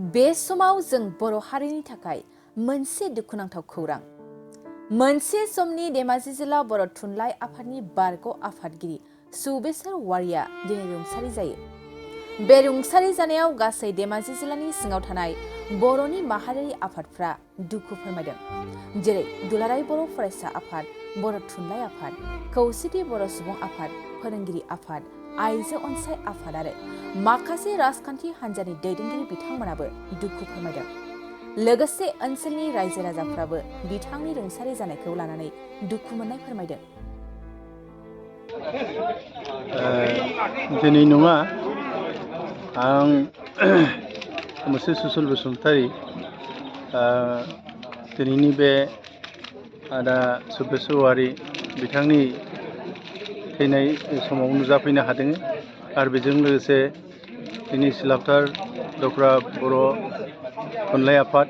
बे समाव जों बर' हारिनि थाखाय मोनसे दुखुनांथाव खौरां। मोनसे समनि धेमाजि जिल्ला बर' थुनलाइ आफादनि बारग' आफादगिरि सुबेसर वारिया दिनै रुंसारि जायो। बे रुंसारि जानायाव गासै धेमाजि जिल्लानि सिङाव थानाय बर'नि माहारियारि आफादफ्रा दुखु फोरमायदों। जेरै दुलाराय बर' फरायसा आफाद, बर' थुनलाइ आफाद, खौसेथि बर' सुबुं आफाद, फोरोंगिरि आफाद, आइजो अनसाय आफाद आरो माखासे राजखान्थि हान्जानि दैदेनगिरि बिथांमोनाबो दुखु फोरमायदों। लोगोसे ओनसोलनि रायजो राजाफ्राबो बिथांनि रुंसारि जानायखौ लानानै दुखु मोननाय फोरमायदों। दिनै नङा, आं मोनसे सुसल बसुमतारी दिनैनि बे आदा सुबेसर वारि बिथांनि थैनाय समाव नुजाफैनो हादों आरो बेजों लोगोसे दिनै सिलापथार दख्रा बर' थुनलाइ आफाद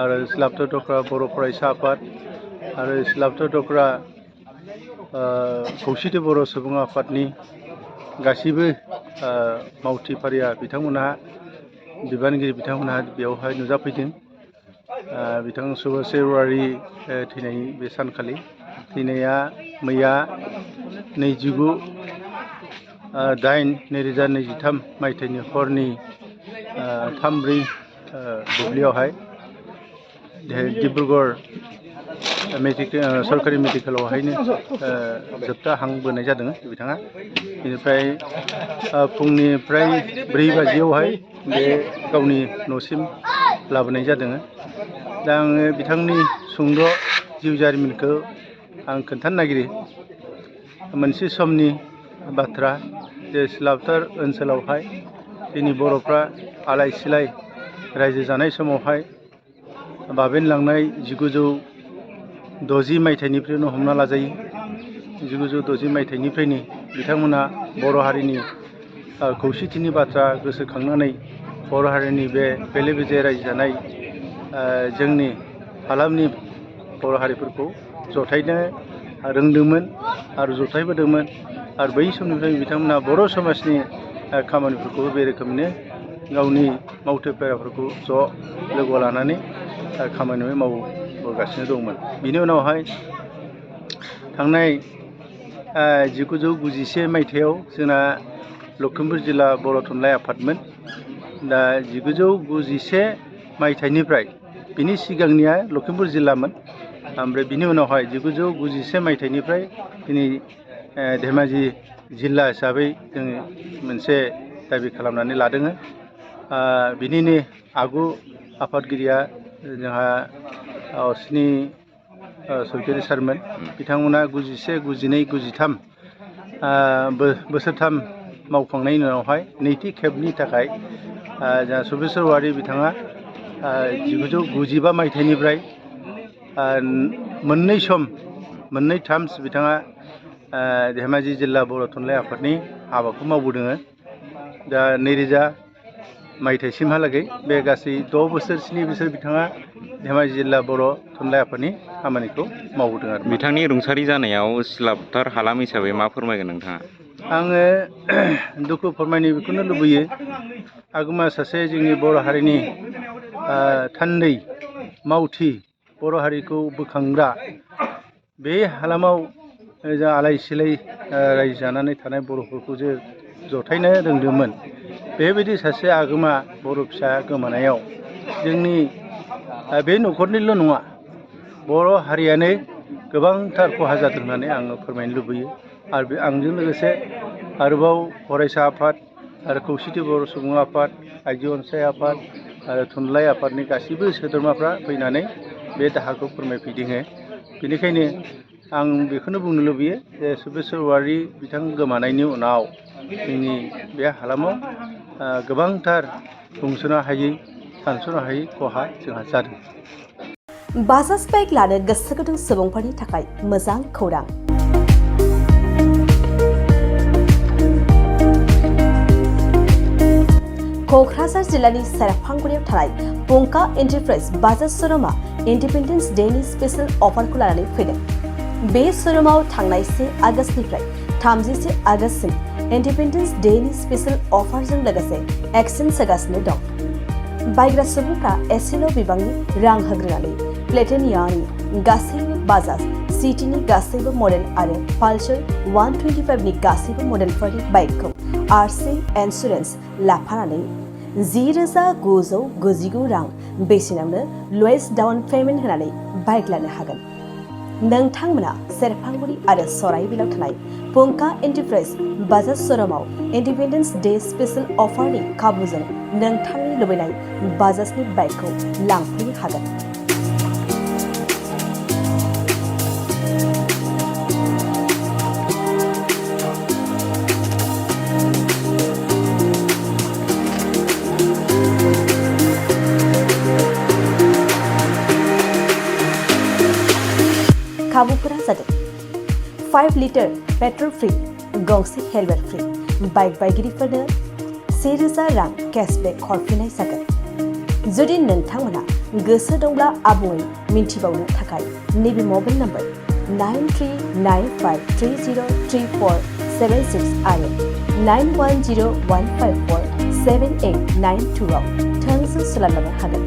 आरो सिलापथार दख्रा बर' फरायसा आफाद आरो सिलापथार दख्रा खौसेथि बर' सुबुं आफादनि गासिबो मावथि फारिया बिथांमोनहा बिबानगिरि बिथांमोनहा बेवहाय नुजाफैदों। बिथां सुबेसर वारि थैनाय बे सानखालि थैनाया मैया 29/8/2023 मायथाइनि हरनि 3:04 बुब्लियावहाय डिब्रुगड़ सरकारि मेडिकेलावहायनो जोबथा हां बोनाय जादों बिथाङा। बेनिफ्राय फुंनिफ्राय 4 बाजियावहाय बे गावनि न'सिम लाबोनाय जादों। दा आङो बिथांनि सुंद' जिउ जारिमिनखौ आं खोन्थानो नागिरो। मोनसे समनि बाथ्रा जे सिलापथार ओनसोलावहाय जोंनि बर'फ्रा आलाय सिलाय रायजो जानाय समावहाय बाबेनलांनाय 1960 मायथाइनिफ्रायनो हमना लाजायो। 1960 मायथाइनिफ्रायनो बिथांमोना बर' हारिनि खौसेथिनि बाथ्रा गोसोखांनानै बर' हारिनि बे बेले बेजे रायजो जानाय जोंनि हालामनि बर' हारिफोरखौ जथायनो रोंदोंमोन आरो जथायबोदोंमोन। आरो बै समनिफ्राय बिथांमोना बर' समाजनि खामानिफोरखौ बे रोखोमैनो गावनि मावथिफोरखौ ज' लोगो लानानै खामानि मावबोगासिनो दंमोन। बिनि उनावहाय थांनाय 1991 मायथाइयाव जोंना लखिमपुर जिल्ला बर' थुनलाइ आफादमोन। दा 1991 मायथाइनिफ्राय बिनि सिगांनिया लखिमपुर जिल्लामोन। ओमफ्राय बिनि उनावहाय 1991 मायथाइनिफ्राय दिनै धेमाजि जिल्ला हिसाबै जोङो मोनसे दाबि खालामनानै लादों। बिनिनो आगु आफादगिरिया जोंहा अस्नि सरगयारि सारमोन। बिथांमोना 91, 92, 93 बोसोरथाम मावखांनायनि उनावहाय नैथि खेबनि थाखाय जोंहा सुबेसर वारि बिथाङा 1995 मायथाइनिफ्राय मोननै टार्म्स बिथाङा धेमाजि जिल्ला बर' थुनलाइ आफादनि हाबाखौ मावबोदों। दा 2000 मायथाइसिमहालागै बे गासै 6 बोसोर 7 बोसोर बिथाङा धेमाजि जिल्ला बर' थुनलाइ आफादनि खामानिखौ मावबोदों आरो। बिथांनि रुंसारि जानायाव सिलापथार हालाम हिसाबै मा फोरमायगोन नोंथाङा? आङो दुखु फोरमायनो बेखौनो लुबैयो, आगोमा सासे जोंनि बर' हारिनि थान्दै मावथि, बर' हारिखौ बोखांग्रा, बे हालामाव जों आलाय सिलाय रायजो जानानै थानाय बर'फोरखौ जे जथायनो रोंदोंमोन, बेबायदि सासे आगोमा बर' फिसा गोमानायाव जोंनि बे न'खरनिल' नङा, बर' हारियानो गोबांथार खहा जादों होननानै आङो फोरमायनो लुबैयो। आरो बे आंजों लोगोसे आरोबाव फरायसा आफाद आरो खौसेथि बर' सुबुं आफाद, आइजो अनसाय आफाद आरो थुनलाइ आफादनि गासैबो सोद्रोमाफ्रा फैनानै बे दाहाखौ फोरमायफैदों। बेनिखायनो आं बेखौनो बुंनो लुबैयो जे सुबेसर वारि बिथां गोमानायनि उनाव जोंनि बे हालामाव गोबांथार बुंस'नो हायै, सानस'नो हायै खहा जोंहा जादों। बाजाज बाइक लानो गोसो गुदुं सुबुंफोरनि थाखाय मोजां खौरां। क'क्राझार जिल्लानि सेरफांगुरियाव थानाय पंका एन्टारप्राइज बाजाज श'रुमआ इन्डिपेन्डेन्स डेनि स्पेशेल अफारखौ लानानै फैदों। बे श'रुमाव थांनाय 1 आगस्तनिफ्राय 31 आगस्तसिम इन्डिपेन्डेन्स डेनि स्पेशेल अफारजों लोगोसे एक्सचेन्ज होगासिनो दं। बायग्रा सुबुंफ्रा एसेल' बिबांनि रां होग्रोनानै प्लेटिनियानि गासैबो बाजाज सिटीनि गासैबो मडेल आरो पालसार 125नि गासैबो मडेलफोरनि बाइकखौ आरसि इन्सुरेन्स लाफानानै 10,999 रां बेसेनावनो लवेस्ट डाउन पेमेन्ट होनानै बाइक लानो हागोन। नोंथांमोना सेरफांगुरि आरो सराइबिलाव थानाय फुंखा एन्टारप्राइज बाजाज श'रुमाव इन्डिपेन्डेन्स डे स्पेशल अफारनि खाबुजों नोंथांनि लुबैनाय बाजाजनि बाइकखौ लांफैनो हागोन। खाबुफोरा जादों 5 लिटार पेट्रल फ्री, गंसे हेलमेट फ्री, बाइक बायगिरिफोरनो 1,000 रां केशबेक हरफिननाय जागोन। जुदि नोंथांमोना गोसो दंब्ला आबुङै मिन्थिबावनो थाखाय नैबे मबाइल नम्बर 9395303476 आरो 9101547892 आव थोंजों सोलायलांनो हागोन।